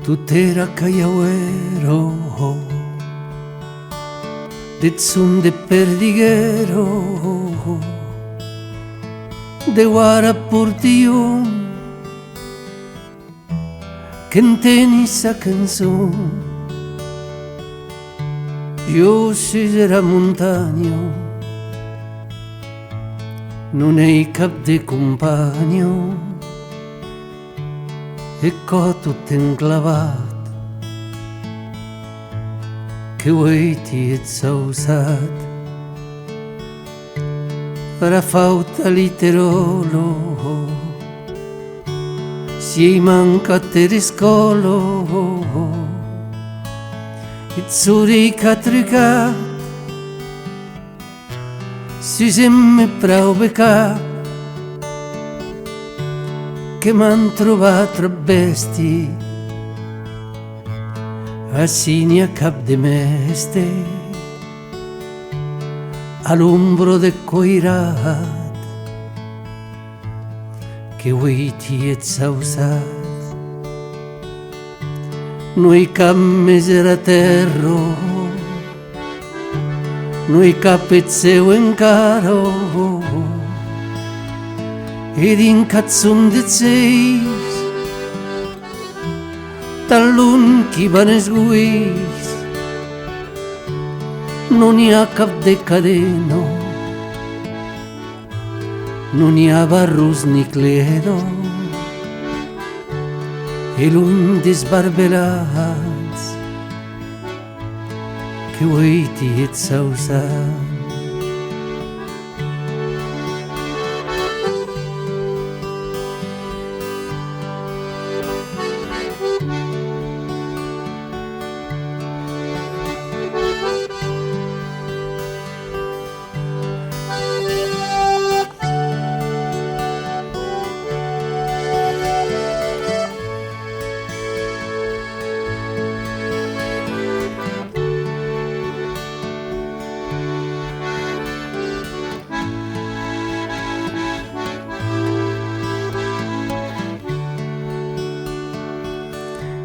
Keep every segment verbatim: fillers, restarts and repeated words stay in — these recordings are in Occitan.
Tot èra qu'aviá èra, deth son de perdiguèra, de Guara Portilhon, qu'enteni sa cançon. Jo sus era montanha non èi cap de companha, e cò tot enclavat, que uei ti ets auçat. Farà fauta literòlo, si ei mancat er escòlo, eth sorri qu'a trucat, sus eth me praube cap, que m'an trobat tròp bèsti, ací n'i a cap de mèste. A l'ombra de coirat, que uei ti ets auçat. Non ei cap mès era tèrra, non ei cap eth cèu encara, e dinc ath som deth seix, tan lon qui van es goish, non i a cap de cadena, non i a barrons ni clèdo, e lon des barbelats, que uei ti ets auçat.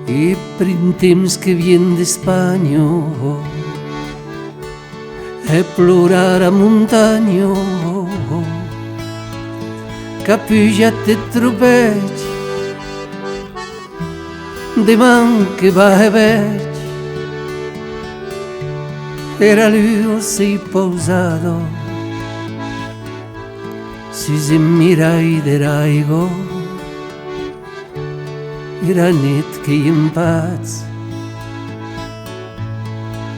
E prin temps que vien d'Espanha, e plorar a montanha, qu'a pujat eth tropèth, de man que va e vèth, era lua s'ei pausada sus eth miralh dera aiga, era net qu'ei en patz,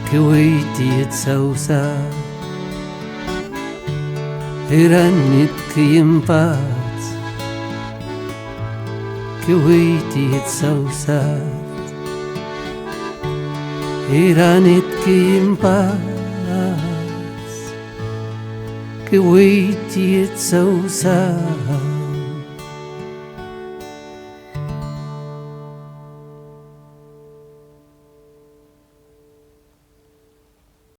que uei ti ets auçat. Era net qu'ei en patz, que uei ti ets auçat. Era net qu'ei en patz, que uei ti ets auçat.